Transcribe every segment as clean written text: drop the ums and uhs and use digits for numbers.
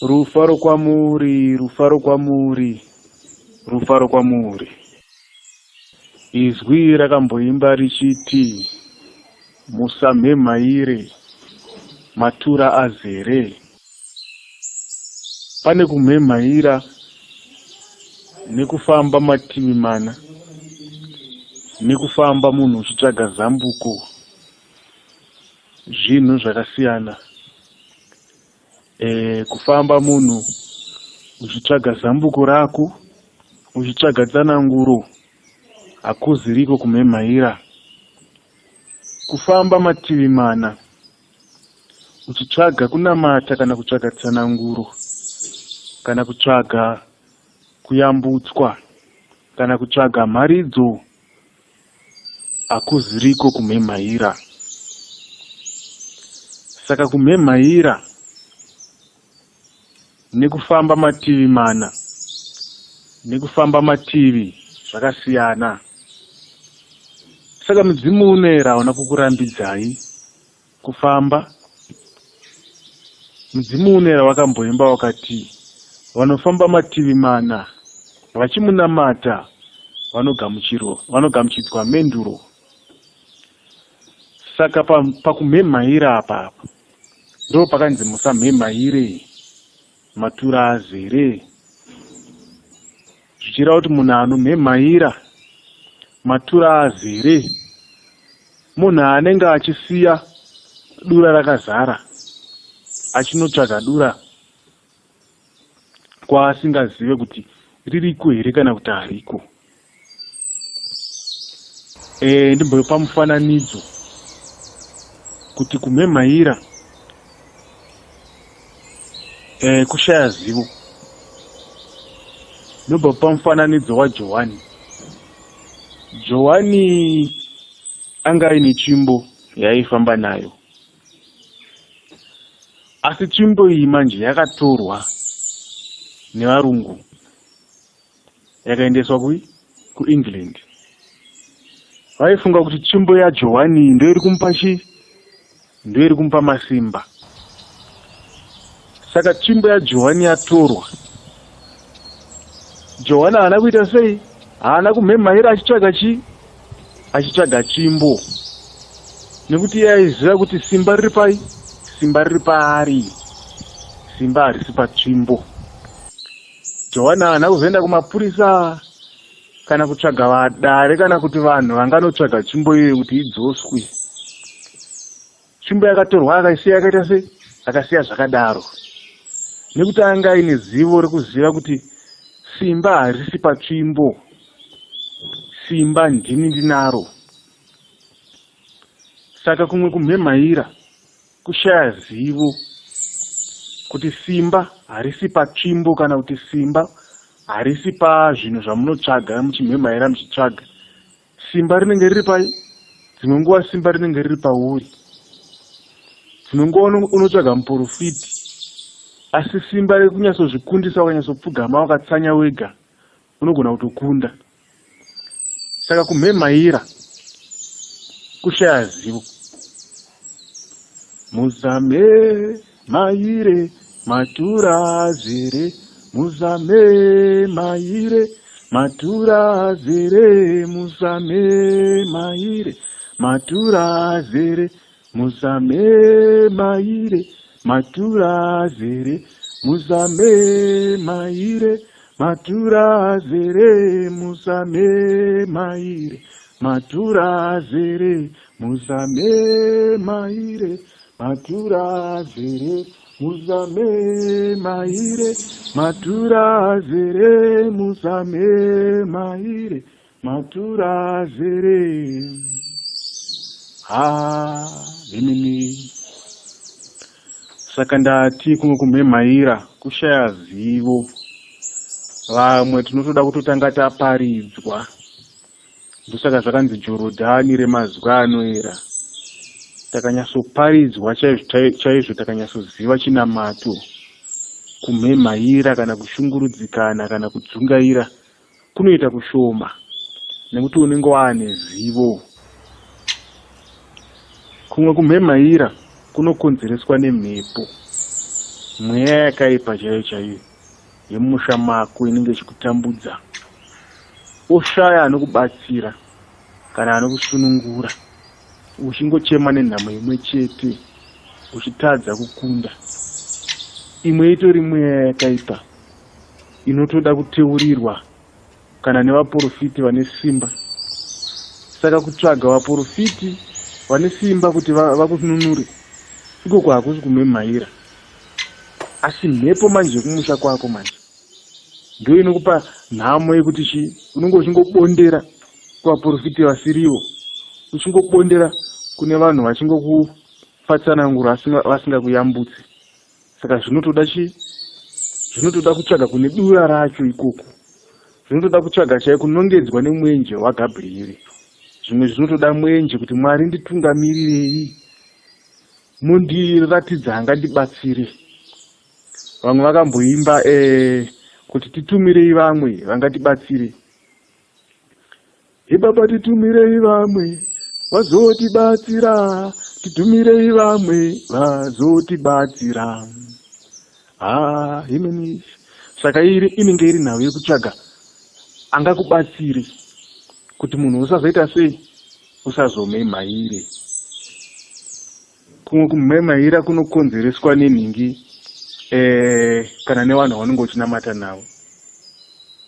Rufaro kwamuri, rufaro kwamuri, rufaro kwamuri. Izwi rakamboimba richiti musamhemhaire matura azere. Pane kumhemhaira nekufamba mativi mana nekufamba munhu uchitsvaga zambuko zvinhu zvakasiyana. E, kufamba munhu uchitsvaga zambuko rako uchitsvaga tsananguro hakuziriko kumhemhaira. Kufamba mativi mana uchitsvaga kunamata kana kutsvaga tsananguro kana kutsvaga kuyambutswa kana kutsvaga mharidzo hakuziriko kumhemhaira. Saka kumhemhaira nekufamba mativi mana nekufamba mativi zvakasiyana. Saka mudzimu unoera hauna kukurambidzai kufamba. Mudzimu unoera wakamboimba wakati vanofamba mativi mana vachimunamata vanogamuchidzwa menduro. Saka pakumhemhaira apa apa ndo pakanzi musamhemhaire matura azere, zvichireva kuti munhu anomhemhaira matura azere munhu anenge achisiya dura rakazara achinotsvaga dura kwaasingazive kuti ririko here kana kuti hariko. E, ndimbopa mufananidzo kuti kumhemhaira e, kushaya zivo. Ndobva mufananidzo waJohani. Johani anga aine tsvimbo yaaifamba nayo. Asi tsvimbo iyi manje yakatorwa nevarungu yakaendeswa kui kuEngland. Vaifunga kuti tsvimbo yaJohani iyi ndoiri kumupa chii? Ndoiri kumupa masimba. Saka tsvimbo yaJohani yatorwa. Johani haana kuita sei? Haana kumhemhaira achitsvaga chii? Achitsvaga tsvimbo. Nekuti iye aiziva kuti simba riri pai? Simba riri paari. Simba harisi patsvimbo. Johani haana kuzoenda kumapurisa kana kutsvaga vadare kana kuti vanhu vanganotsvaga tsvimbo iyoyo kuti idzoswe. Tsvimbo yakatorwa akaisiya yakaita sei? Akasiya zvakadaro. Nekuti anga aine zivo rekuziva kuti simba harisi patsvimbo. Simba ndini ndinaro. Saka kumwe kumhemhaira kushaya zivo kuti simba harisi patsvimbo kana kuti simba harisi pazvinhu zvamunotsvaga muchimhemhaira muchitsvaga. Simba rinenge riri pai? Dzimwe nguva simba rinenge riri pauri. Dzimwe nguva unotsvaga muporofiti, asi simba rekunyatsozvikundisa wakanyatsopfugama wakatsanya wega unogona kutokunda. Saka kumhemhaira kushaya zivo. Muzame maire matura azere, muzame maire matura azere, muzame maire matura azere, muzame maire matura azere, muzame maire matura azere, muzame maire matura azere, muzame maire matura azere, muzame maire matura azere, muzame maire matura azere. Ha, imimi. Saka ndati kumwe kumhemhaira kushaya zivo. Vamwe tinotoda kutotanga taparidzwa. Ndosaka zvakanzi Jorodhani remazwi anoera. Takanyatsoparidzwa chaizvo chaizvo, takanyatsoziva chinamato, kumhemhaira kana kushungurudzikana kana kudzungaira kunoita kushoma nekuti unenge waane zivo. Kumwe kumhemhaira kunokonzereswa nemhepo. Mweya yakaipa chaiyo chaiyo yemumusha mako inenge ichikutambudza. Oshaya anokubatsira kana anokusunungura. Uchingochema nenhamo imwe chete uchitadza kukunda. Imwe itori mweya yakaipa inotoda kuteurirwa kana nevaporofiti vane simba. Saka kutsvaga vaporofiti vane simba kuti vakununure ikoko hakusi kumemhaira. Asi mhepo manje yekumusha kwako manje ndiyo inokupa nhamo yekuti chii unenge uchingobondera kuvaporofiti vasirivo, uchingobondera kune vanhu vachingokupa tsananguro vasingakuyambutse. Saka zvinotoda chii? Zvinotoda kutsvaga kune dura racho ikoko. Zvinotoda kutsvaga chai kunongedzwa nemwenje waGabrieri. Zvimwe zvinotoda mwenje kuti Mwari nditungamirirei, mundiratidza angandibatsire. Vamwe vakamboimba eh, kuti titumirei vamwe vangatibatsire. Ibaba titumirei vamwe vazotibatsira, titumirei vamwe vazotibatsira. Ah, himeni. Saka iri inenge iri nhau yekutsvaga angakubatsire kuti munhu usazoita sei, usazomemhaire. Kumwe kumhemhaira kunokonzereswa nenhingi eh, kana nevanhu vaunenge uchinamata navo.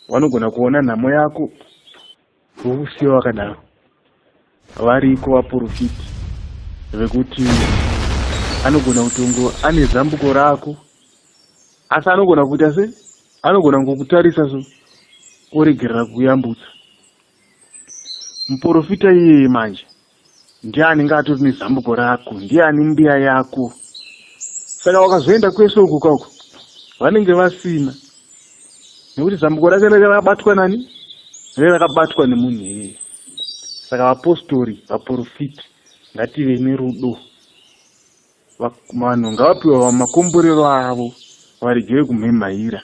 Vanogona kuona nhamo yako vokusiya wakadaro. Variko vaprofiti vekuti anogona kutongo ane zambuko rako asi anogona kuita se anogona kungokutarisa so oregerera kuyambutsa. Muprofita iyeye manje ndiye anenge atori nezambuko rako, ndiye ane mbuya yako. Saka wakazoenda kwese uku kauku vanenge vasina, nekuti zambuko rake rake rakabatwa nani? Rake rakabatwa nemunhu iyeye. Saka vapostori, vaprofiti, ngative nerudo. Vanhu ngavapiwe makomborero avo, varegere kumhemhaira.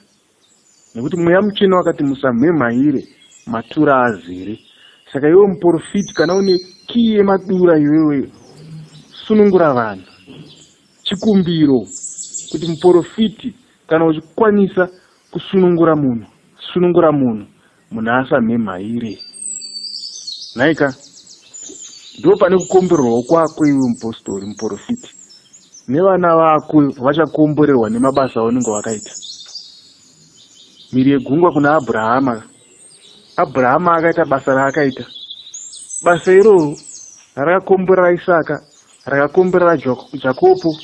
Nekuti Mweya Mutsvene wakati musamhemhaire matura azere. Saka iwe muporofiti kana une kiyi yemadura iwewe sunungura vanhu. Chikumbiro kuti muporofiti kana uchikwanisa kusunungura munhu, sunungura munhu, munhu asamhemhaire. Nhaika ndo pane kukomborerwa kwako iwe mupostori, muporofiti. Nevana vako vachakomborerwa nemabasa aunenge wakaita. Mhiri yegungwa kuna Abrahama. Abrahama akaita basa raakaita. Basa iroro rakakomborera Isaka, rakakomborera Jakopo,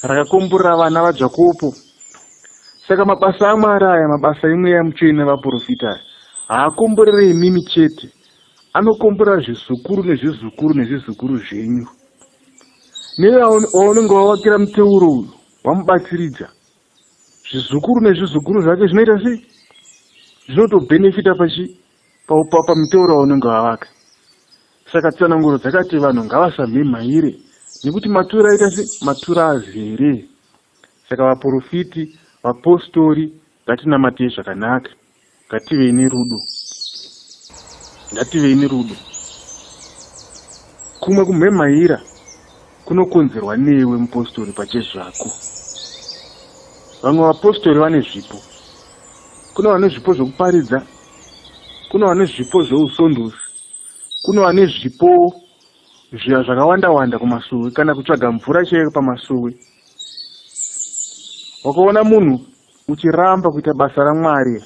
rakakomborera vana vaJakopo. Saka mabasa aMwari aya, mabasa emweya mutsvene vaprofita aya, haakomborere imimi chete, anokomborera zvizukuru nezvizukuru nezvizukuru zvenyu. Newe waunenge wavakira muteuro uyu wamubatsiridza, zvizukuru nezvizukuru zvake zvinoita sei? Zvinotobhenefita pachi pamuteuro waunenge wavaka. Saka tsananguro dzakati vanhu ngavasamhemhaire nekuti matura aita sei? Matura azere. Saka vaporofiti, vapostori, ngatinamatei zvakanaka. Ngativei nerudo. Ngativei nerudo. Kumwe kumhemhaira kunokonzerwa newe mupostori pachezvako. Vamwe vapostori vane zvipo. Kune vane zvipo zvekuparidza, kune vane zvipo zveusondosi, kune vane zvipo zvakawanda wanda kumasuwe kana kutsvaga mvura chaiyo pamasuwe. Wakaona munhu uchiramba kuita basa raMwari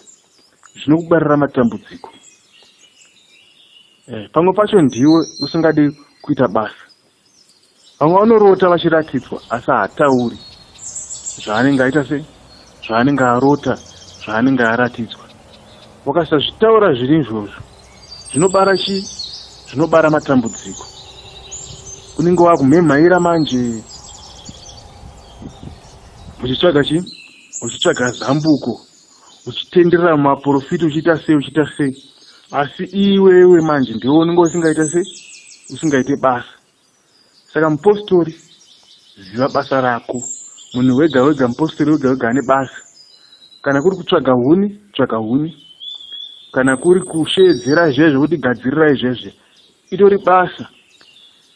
zvinokubarira matambudziko. Eh, pamwe pacho ndiwe usingadi kuita basa. Vamwe vanorota vachiratidzwa asi haatauri zvaanenge aita sei, zvaanenge arota, zvaanenge aratidzwa. Wakasazvitaura zviri izvozvo zvinobara chii? Zvinobara matambudziko. Unenge wakumhemhaira manje uchitsvaga chii? Uchitsvaga zambuko, uchitenderera mumaporofita, uchiita sei, uchiita sei, asi iwewe manje ndiwe unenge usingaita sei, usingaite basa. Saka mupostori, ziva basa rako. Munhu wega wega, mupostori wega wega ane basa. Kana kuri kutsvaga huni, tsvaga huni. Kana kuri kusheedzera zvezve kuti gadzirirai zvezve, itori basa.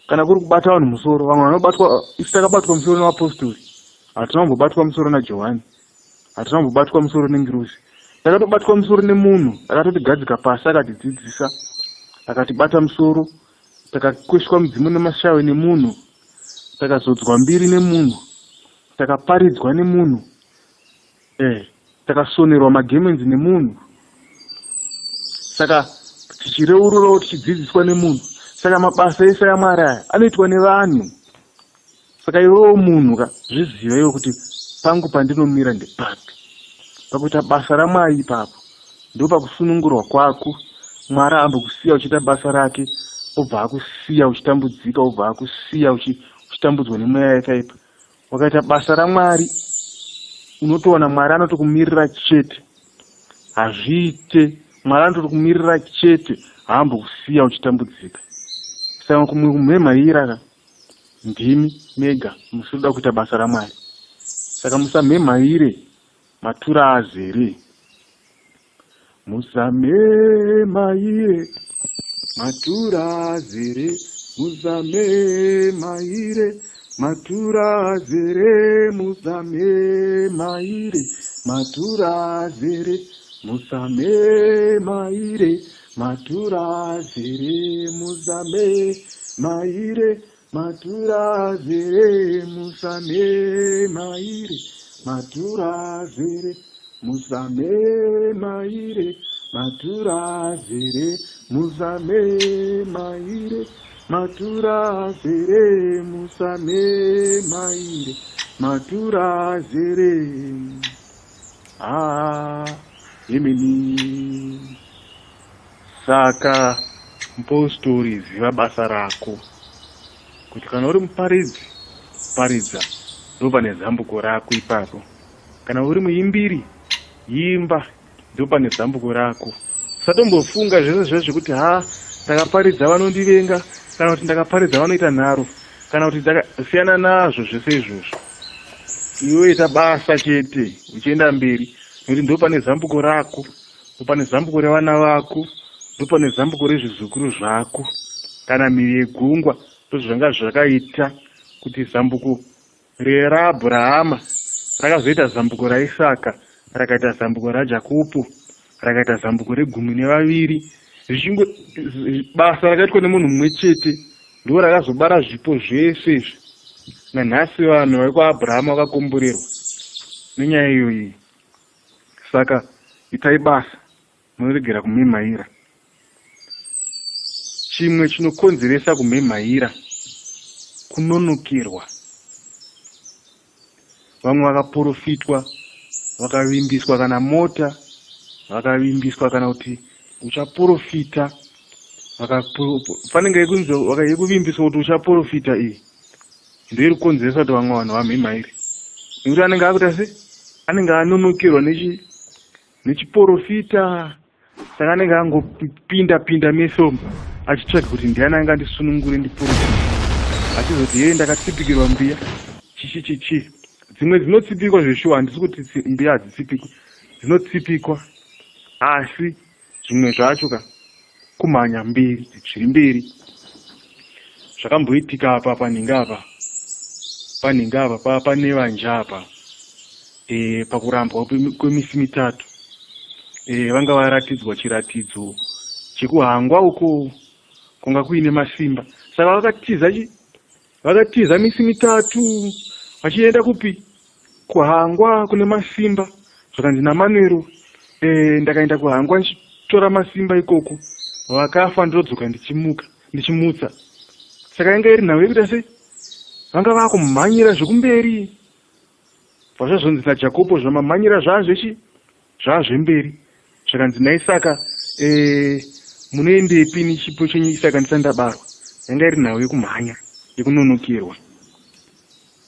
Kana kuri kubata vanhu musoro, vamwe vanobatwa, isu takabatwa musoro nevapostori. Hatina kumbobatwa musoro naJohani, hatina kumbobatwa musoro nengirozi. Takatobatwa musoro nemunhu akatotigadzika pasi, akatidzidzisa, akatibata musoro. Takakweshwa mudzimu nemashawe nemunhu, takazodzwa mbiri nemunhu, takaparidzwa nemunhu, takasonerwa magemenzi nemunhu. Saka tichireururawo, tichidzidziswa nemunhu. Saka mabasa ese aMwari aya anoitwa nevanhu. Saka iwewo munhu ka, zviziva iwe kuti pangu pandinomira ndepapi pakuita basa raMwari. Ipapo ndo pakusunungurwa kwako. Mwari ambokusiya uchiita basa rake, obva akusiya uchitambudzika, obva akusiya uchitambudzwa nemweya yakaipa. Wakaita basa raMwari, unotowana Mwari anotokumirira chete. Hazviite, Mwari anotokumirira chete, haambokusiya uchitambudzika. Saka kumwe kumhemhaira ka, ndimi mega musinoda kuita basa raMwari. Saka musamhemhaire matura azere, musamhemhaire matura azere, musamhemhaire matura azere, musamhemhaire matura azere, musamhemhaire matura azere, musamhemhaire matura azere, musamhemhaire matura azere, musamhemhaire matura azere, musamhemhaire matura azere, musamhemhaire matura azere. Yemeni. Saka mupostori, ziva basa rako, kuti kana uri muparidzi, paridza, ndo pane zambuko rako ipapo. Kana uri muimbiri, imba, ndo pane zambuko rako. Usatombofunga zvese zvese zvekuti ha, ndakaparidza vanondivenga, kana kuti ndakaparidza vanoita nharo, kana kuti siyana nazvo zvese izvozvo. Iwe ita basa chete uchienda mberi, nekuti ndo pane zambuko rako, ndo pane zambuko revana vako, ndo pane zambuko rezvizukuru zvako. Kana mhiri yegungwa, ndozvanga zvakaita kuti zambuko raAbhurahama rakazoita zambuko raIsaka, rakaita zambuko raJakopo, rakaita zambuko regumi nevaviri. Zvichingo basa rakaitwa nemunhu mumwe chete ndo rakazobara zvipo zvese izvi. Nanhasi vanhu vekwaAbhurahama vakakomborerwa nenyaya iyoyi. Saka itai basa, munoregera kumhemhaira. Chimwe chinokonzeresa kumhemhaira kunonokerwa. Vamwe vakaprofitwa, vakavimbiswa kana mota, vakavimbiswa kana kuti uchaprofita, panenge yekuvimbiswa kuti uchaprofita, iyi ndoiri kukonzeresa kuti vamwe vanhu vamhemhaire, nekuti anenge akuita se anenge anonokerwa nechiprofita. Saka anenge angopinda pinda meso achitsvaga kuti ndiani angandisunungure ndiprofita, achizoti yee, ndakatsipikirwa mbiya, chichi chichi. Dzimwe dzinotsipikwa zveshuwa, handisi kuti mbiya hadzitsipikwi, dzinotsipikwa, asi zvimwe zvacho ka kumhanya mberi, zviri mberi. Zvakamboitika apa panhinga apa, panhinga apa pane vanja apa, pakurambwa kwemisi mitatu, vanga varatidzwa chiratidzo chekuhangwa uko kunga kuine masimba. Saka vakatiza chi vakatiza misi mitatu vachienda kupi? Kuhangwa kune masimba. Zvakanzi naManuero, ndakaenda kuhangwa ndichitora masimba ikoko, vakafa ndodzoka ndichimuka ndichimutsa. Saka yanga iri nhau yekuita sei, vanga vakumhanyira zvekumberi. Zvazvazvonzi naJakobo, zvamamhanyira zvazvechi zvazvemberi. Zvakanzi naIsaka, munoendepi nechipo chenyu Isaka ndisati ndabarwa? Yanga iri nhau yekumhanya, yekunonokerwa.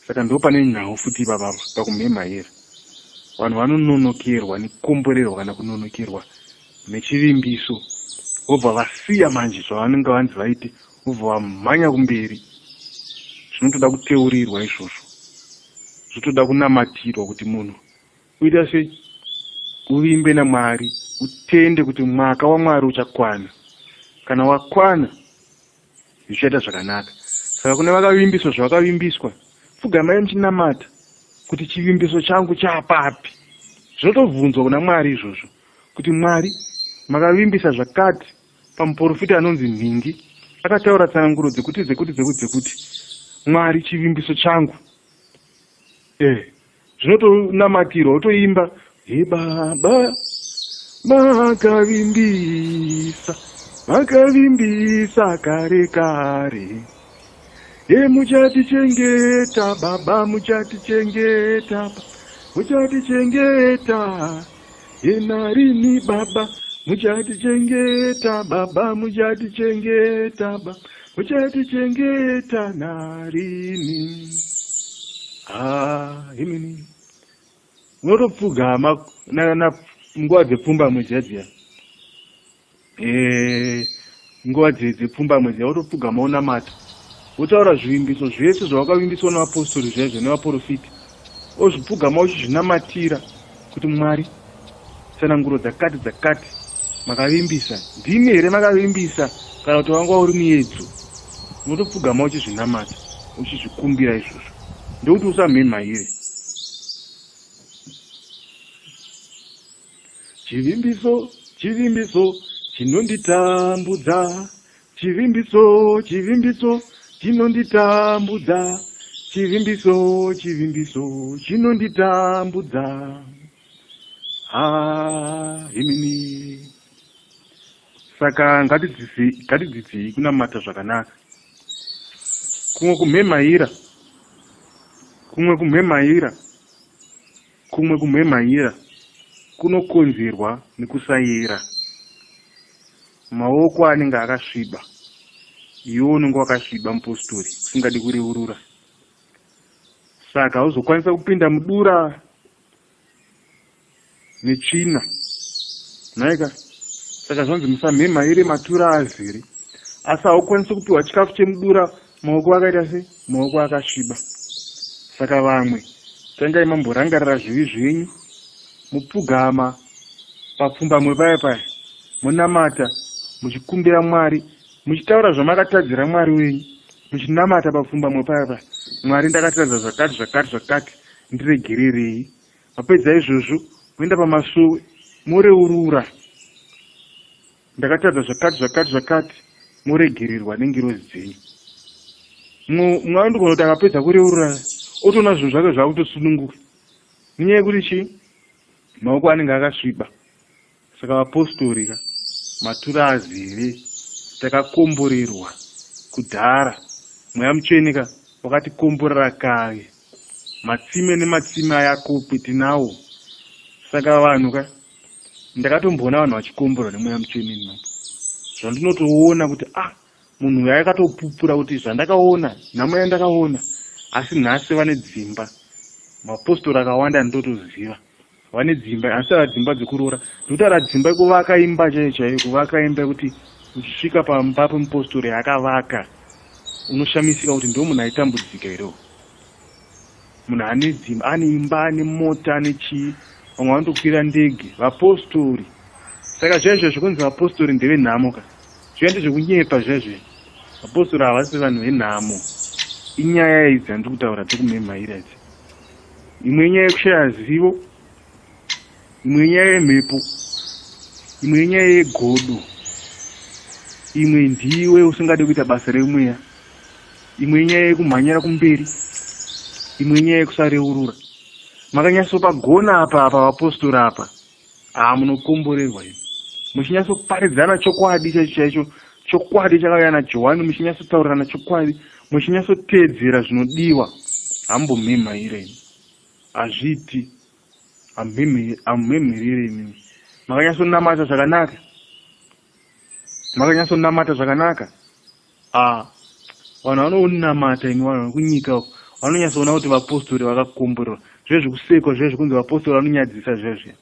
Saka ndo pane nhau futi ipapapa pakumhemhaira. Vanhu vanononokerwa nekukomborerwa kana kunonokerwa nechivimbiso, vobva vasiya manje zvavanenge vanzi vaite, vobva vamhanya kumberi. Zvinotoda kuteurirwa izvozvo, zvotoda kunamatirwa kuti munhu uita sei, uvimbe naMwari, utende kuti mwaka waMwari uchakwana. Kana wakwana, zvichaita zvakanaka. Saka kune vakavimbiswa zvavakavimbiswa, pfugamai muchinamata. Kuti chivimbiso changu chaapapi? Zvinotobvunzwa kuna Mwari izvozvo kuti Mwari makavimbisa zvakati pamuporofita anonzi nhingi akataura tsananguro dzekuti dzekuti dzekuti dzekuti Mwari chivimbiso changu eh zvinotonamatirwa wotoimba he baba makavimbisa makavimbisa kare kare he muchatichengeta baba muchatichengeta muchatichengeta he narini baba muchatichengeta baba muchatichengeta baba muchatichengeta narini ah imini unotopfugama na nguva dzepfumbamwe dziya dziya eh, nguva dzepfumbamwe dziya wotopfugama wonamata wotaura zvivimbiso zvese zvawakavimbiswa nevapostori zvaizvo nevaporofita ozvipfugama uchizvinamatira kuti mwari tsananguro dzakati dzakati makavimbisa ndimi here makavimbisa kana kuti wanga uri muedzo unotopfugama uchizvinamata uchizvikumbira izvozvo ndokuti usamhemhaire Chivimbiso, chivimbiso chinonditambudza. Chivimbiso, chivimbiso chinonditambudza. Chivimbiso, chivimbiso chinonditambudza. Ha, imini. Saka ngatidzidzei kunamata zvakanaka. Kumwe kumhemhaira, kumwe kumhemhaira Kumwe kumhemhanyira kunokonzerwa nekusayera. Maoko anenge akasviba, iwe unenge wakasviba mupositori usingadi kureurura. Saka hauzokwanisa kupinda mudura netsvina. Nhaika? Saka zvanzi musamhemhaire matura azere. Asi haukwanisi kupiwa chikafu chemudura maoko akaita sei? Maoko akasviba. Saka vamwe tangai mamborangarira zvivi zvenyu mopfugama papfumbamwe paya paya monamata muchikumbira Mwari muchitaura zvamakatadzira Mwari wenyu muchinamata papfumbamwe paya paya Mwari ndakatadza zvakati zvakati zvakati ndiregererei mapedza izvozvo moenda pamasowe moreurura ndakatadza zvakati zvakati zvakati moregererwa nengirozi dzenyu mumwe anogona kuti akapedza kureurura otoona zvinhu zvake zvakutosununguka nenyaya yekuti chii maoko anenge akasviba saka vapostori ka matura azere takakomborerwa kudhara mweya mutsvene ka wakatikomborera kare matsime nematsime ayakopi tinawo saka vanhu ka ndakatomboona vanhu vachikomborwa nemweya mutsvene ini mambo zvandinotoona kuti ah munhu uyo akatopupura kuti zvandakaona nhamo yandakaona asi nhasi vane dzimba mapostori akawanda andinotoziva vane dzimba asi ava dzimba dzekuroora ndikutaura dzimba yekuvaka imba chaiyo chaiyo kuvaka imba yekuti uchisvika pamba pemupostori yaakavaka unoshamisika kuti ndo munhu aitambudzika here munhu ane dzimba ane imba ane mota ane chii vamwe vanotokwira ndege vapostori saka zviya zviya zvekunzi vapostori ndevenhamo ka zviya ndezvekunyepa zviya zviya vapostori havasi vanhu venhamo inyaya idzi handiri kutaura dzekumemhaira idzi imwe inyaya yekushaya zivo imwe inyaya yemhepo imwe inyaya yegodo imwe ndiwe usingade kuita basa remweya imwe inyaya yekumhanyira kumberi imwe inyaya yekusareurura makanyatsopagona apa apa vapostori apa haa munokomborerwa imi muchinyatsoparidzana chokwadi chaicho chaicho chokwadi chakauya najohani muchinyatsotaurirana chokwadi muchinyatsoteedzera zvinodiwa hambomhemhaire imi hazviiti hamumhemherere imimi makanyatsonamata zvakanaka makanyatsonamata zvakanaka Ah, vanhu vanonamata imi vanhu vekunyika uko vanonyatsoona kuti vapostori vakakomborerwa zvive zvekusekwa zvive zvekunzi vapostori vanonyadzisa zviya zviya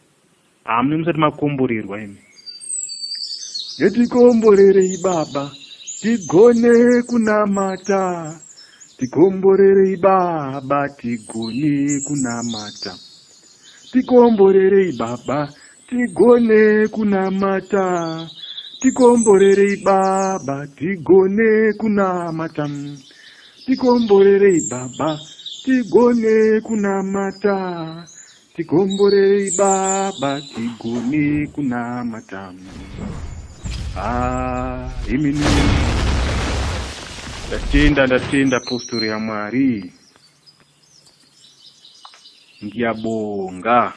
hamune musati makomborerwa imi ngetikomborerei baba tigone kunamata tikomborerei baba tigone kunamata Tikomborerei Baba, tigone kunamata. Tikomborerei Baba, tigone kunamata. Tikomborerei Baba, Tigone kunamata, tigomborerei Baba, tigone kunamata. Ah, imini. Ndatenda, ndatenda postori yaMwari. Ngiyabonga.